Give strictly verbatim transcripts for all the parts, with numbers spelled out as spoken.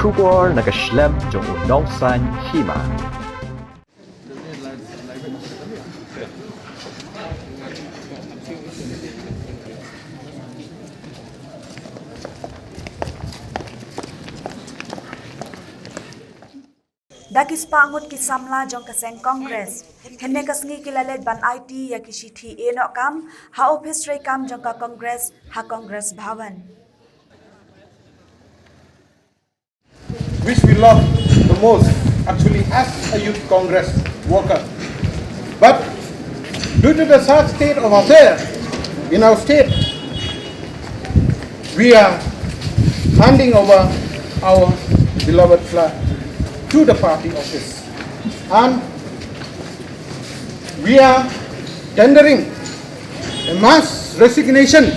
Khubor na ka shlem jong u Nongsaiñ Hima. Da ki spah ngut ki samla jong ka seng Congress, hynne ka sngi ki la leit ban aiti ïa ki shithi ïehnoh kam ha ophis treikam jong ka Congress ha Congress Bhawan. Which we love the most, actually, as a youth Congress worker. But due to the sad state of affairs in our state, we are handing over our beloved flag to the party office. And we are tendering a mass resignation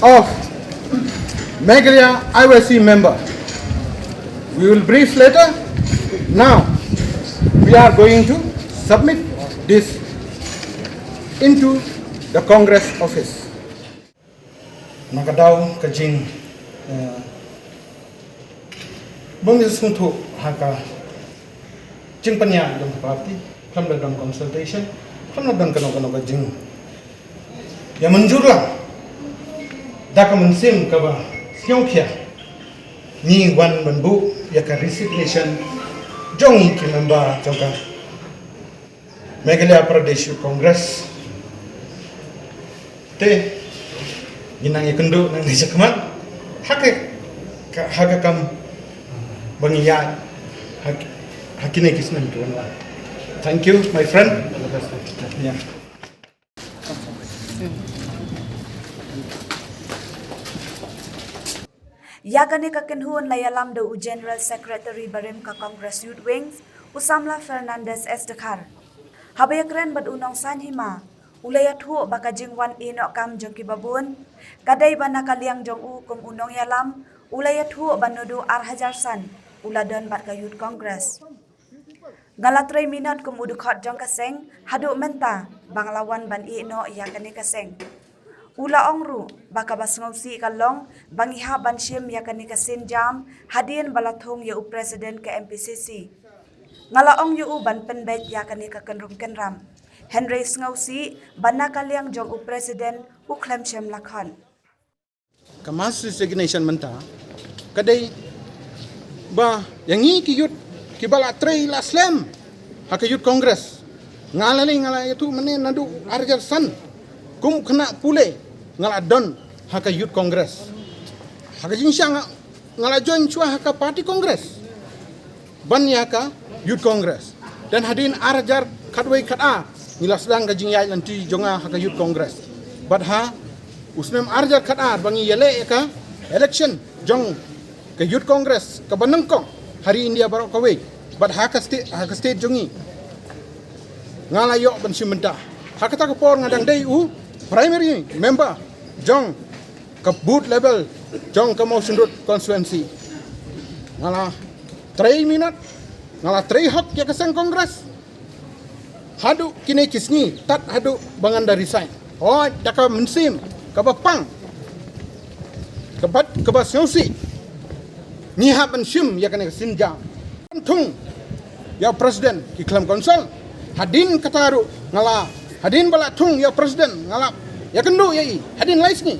of Meghalaya I Y C member. We will brief later. Now, we are going to submit this into the Congress office. Na ka daw ka jing, eh, bym ju sngewthuh ha ka jingpynïaid jong ka party, khlem da don consultation, khlem da don kano kano ka jing ïa mynjur lang. Da ka mynsiem kaba sngewkhia ngi wan ban buh ïa ka resignation jong ngi ki member jong ka Meghalaya Pradesh Youth Congress. Te ngi nang ïakynduh nangne shakhmat ha ka, ka, ha ka kam ba ngi ïaid ha, ha kine ki snem ki wan. Thank you, my friend. Yeah. Ïa kane ka kynhun la ïalam da u General Secretary barim ka Congress Youth Wings, u samla Fernandez S Dkhar. Haba ïakren bad u Nongsaiñ Hima, u la ïathuh ba ka jingwan ïehnoh kam jong ki babun ka dei ba na ka liang jong u kum u nongïalam, u la ïathuh ba naduh ar hajar san u la don bad ka Youth Congress. Nga la trei minot kum u dkhot jong ka seng haduh mynta ba nga la wan ban ïehnoh ïa kane ka seng. U la ong ruh ba kaba sngewsih ka long ba ngi hap ban shim ïa kane ka sienjam hadien ba la thung ïa u president ka M P C C. Nga la ong ïa u ban pynbeit ïa kane ka kynrum kynram. Hynrei sngewsih ba na ka liang jong u president u khlem shym la khot. Ka mass resignation mynta ka dei ba ïa ngi ki youth kiba la trei la slem ha ka Youth Congress. Nga la lei, nga la ïathuh mynne naduh ar hajar san kum u khynnah pule nga la don ha ka Youth Congress. Ha ka jingshisha nga, nga la join shuwa ha ka party Congress ban ïa ka Youth Congress. Te hadien ar hajar khatwei khatar ngi la sdang ka jingïaid lynti jong nga ha ka Youth Congress. Bad ha u snem ar hajar khatar ba ngi ïaleh ïa ka election jong ka Youth Congress kaba nyngkong ha ri India baroh kawei. Bad ha ka state, ha ka state jong ngi nga la ïoh ban shim bynta. Ha kata ka por nga dang dei u primary member jong ka booth level jong ka Mawshynrut constituency. Nga la trei minot, nga la trei hok ïa ka seng Congress. Haduh kine ki sngi, tad haduh ba ngan da resign. Hooid, da ka mynsiem kaba pang, kaba, kaba sngewsih, ngi hap ban shim ïa kane ka sienjam. Thung ïa u president ki khlem consult. Hadien kata ruh nga la, hadien ba la thung ïa u president nga la ïakynduh ïa i hadien lai sngi.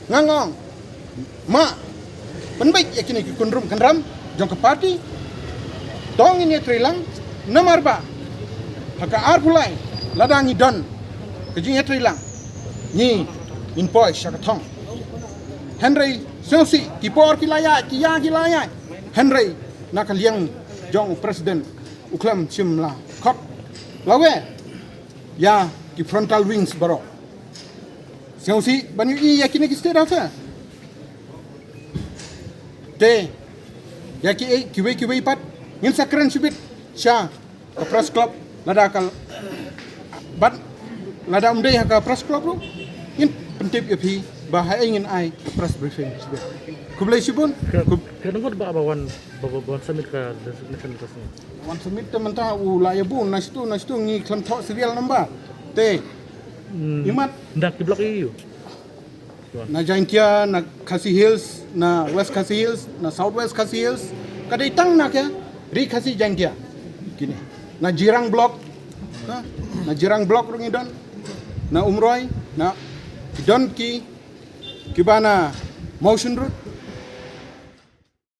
Nga ong, ma pynbeit ïa kine ki kynrum kynram jong ka party. To ngin ïatrei lang, namar ba ha ka arphew lai lada ngi don ka jingïatrei lang, ngi, ngin poi sha ka thong. Hynrei sngewsih, ki por ki la ïaid, ki ïa ki la ïaid. Hynrei na ka liang jong u president u khlem shym la khot lawei ïa ki frontal wings baroh. Sngewsih ban ïohi ïa kine ki state house. Te ïa ki, kiwei kiwei pat ngin sa kren shibit sha ka press club, lada ka, bad lada ym dei ha ka press club ruh ngin pyntip ïa phi ba haei ngin ai ka press briefing shibit. Khublei shibun. Ka, khublei. Ka ngut ba, ba wan, ba, ba, ba wan submit ka resignation ka sngi. Wan submit te mynta u la ïa bun na shitu na shitu, ngi khlem thoh serial number. Te, hmm, imat. Nda ki block ïa u. Na Jaintia, na Khasi Hills, na West Khasi Hills, na South West Khasi Hills, ka dei tang na ka Ri Khasi Jaintia. Kine. Na Jirang Block, ha? Na Jirang Block ruh ngi don, na Umroi, na don ki, kiba na Mawshynrut,